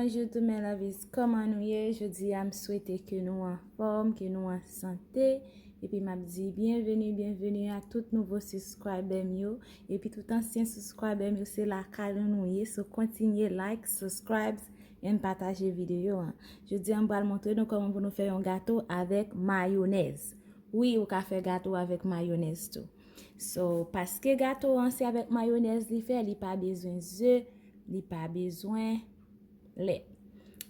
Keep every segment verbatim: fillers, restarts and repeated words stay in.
Bonjou tout my lovies, kòman nou ye? Jodi a m swete ke nou anfòm, ke nou an sante. Epi m ap di byenveni, byenveni a tout nouvo subscriber m yo. Epi tout ansyen subscriber m yo, se lakay nou nou ye. So kontinye like, subscribe, and pataje videyo an. Jodi a m pral montre nou kòman pou nou fè yon gato avèk mayonèz. Wi, ou ka fè gato avèk mayonèz tou. So, paske gato an se avèk mayonèz li fè, li pa bezwen ze, li pa bezwen lèt.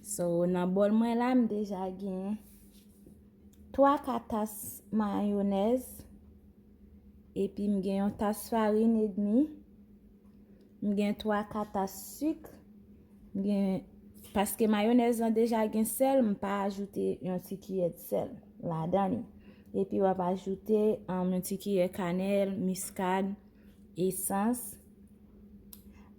So, nan bòl mwen la, m deja gen twa ka tas mayonèz, epi m gen yon tas farin edmi, m gen twa ka tas sik, m gen, paske mayonèz lan deja gen sèl, m pa ajoute yon ti kiyè sèl ladan li. Epi w ap ajoute, um, yon ti kiyè kanèl, miskad, esans.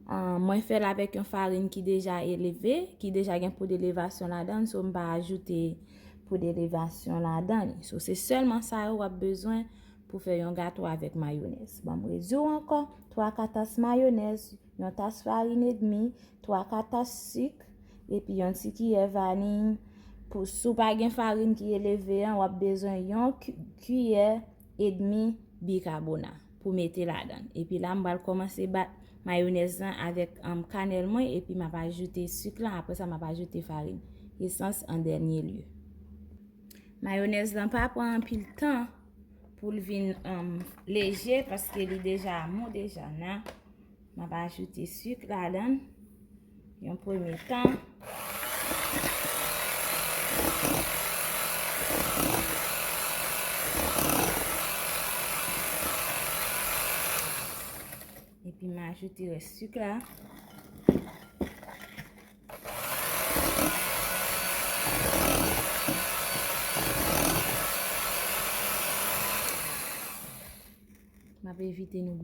Ah, mwen fè l avèk yon farin ki deja eleve, ki deja gen poud elevasyon ladan l, so m pa ajoute poud elevasyon ladan li. So, se sèlman sa yo w ap bezwen pou fè yon gato avèk mayonèz. Bon, m redi w ankò, twa ka tas mayonèz, yon tas farin edmi, twa ka tas sik, epi yon ti kiyè vaniy. Pou, si w pa gen farin ki eleve an, w ap bezwen yon ki-, kiyè edmi bikabona pou mete ladan. Epi la, m pral kòmanse bat mayonèz lan avèk, um, kanèl mwen, epi m ap ajoute sik lan, apre sa, m ap ajoute farin. Esans an dènye lye. Mayonèz lan pa pran anpil tan pou l vin, um, leje, paske li deja mou deja nan. M ap ajoute sik ladan l yon premye tan. Epi m ajoute rès sik la. M ap evite nou.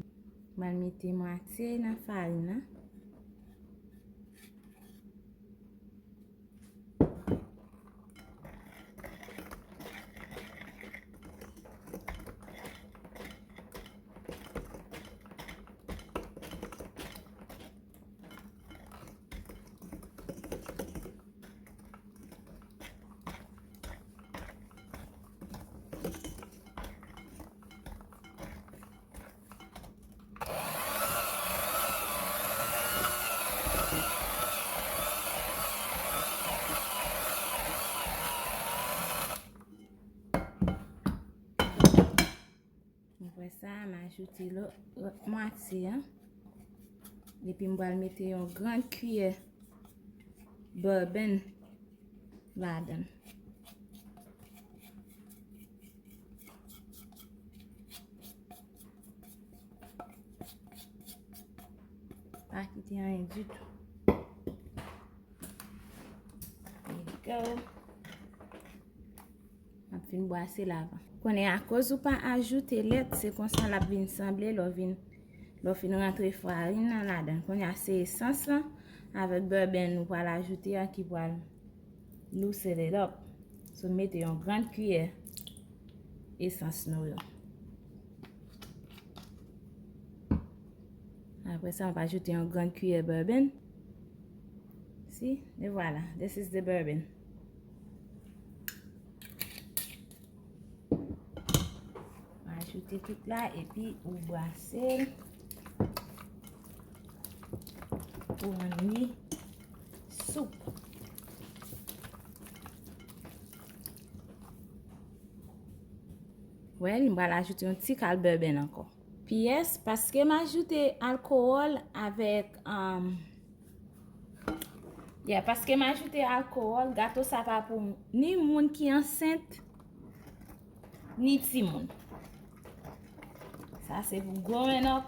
M al mete mwatye nan farin nan. Apre sa, m ajoute lòt, lòt mwatye an. Epi m pral mete yon gran kiyè bourbon ladan l. Pa kite anyen ditou. There you go. M ap fin bwase l avan. Kounye a, akoz ou pa ajoute lèt, se konsa l ap vin sanble lè w vin, lè w fin rantre farin nan ladan. Kounye a, se esans lan avèk bourbon ou pral ajoute a ki pral loosen it up. So, mete yon gran kiyè esans nou yo. Apre sa, m ap ajoute yon gran kiyè bourbon. See? E vwala. This is the bourbon. M ajoute tout la epi ou brase l pou rann li soup. Well, m pral ajoute yon ti kal bourbon ankò. P S, paske m ajoute alkowòl avèk, um, yeah, paske m ajoute alkowòl, gato sa pa pou ni moun ki ansent, ni timoun. Sa se pou grown up.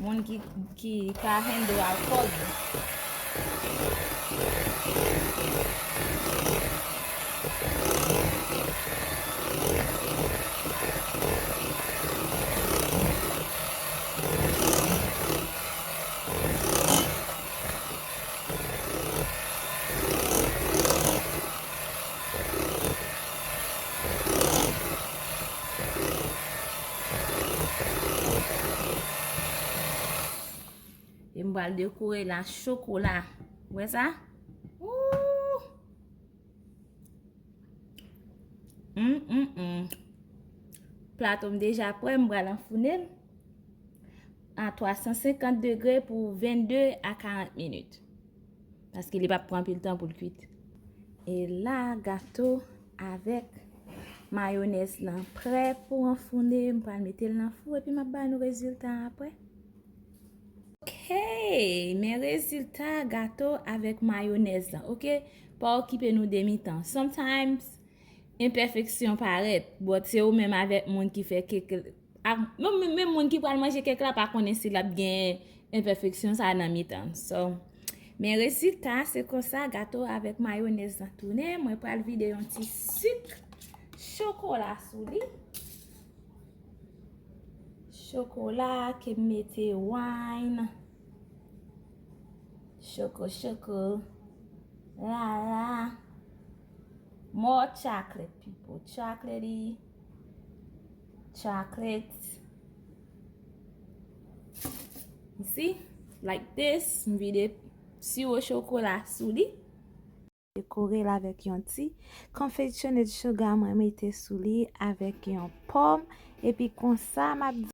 Moun ki, ki ka handle alkòl yo. E m pral dekore l a chokola. Ou wè sa? Ooh. Mm, mm, mm. Plato m deja prè, m pral anfounen l a twa san senkant degre pou vennde a karant minit. Paske li p ap pran anpil tan pou l kwit. E la, gato avèk mayonèz lan prè pou anfounen. M pral mete l nan fou epi m ap ba nou rezilta a apre. Ok, men rezilta gato avèk mayonèz lan, ok? Pa okipe nou de mitan. Sometimes, enpèfeksyon parèt, but se ou menm avèk moun ki fè kèk, ak, menm, menm moun ki pral manje kèk la pa konnen si l ap gen enpèfeksyon sa nan mitan. So, men rezilta, se konsa gato avèk mayonèz lan tounen. Mwen pral vide yon ti sik chokola sou li. Chokola ke m mete wine. Choco, choco. La, la. More chocolate, people. Chocolatey. Chocolate. You see? Like this. M vide siwo chokola sou li. Dekore l avèk yon ti confectioned sugar mwen mete sou li avèk yon pòm. Epi konsa, m ap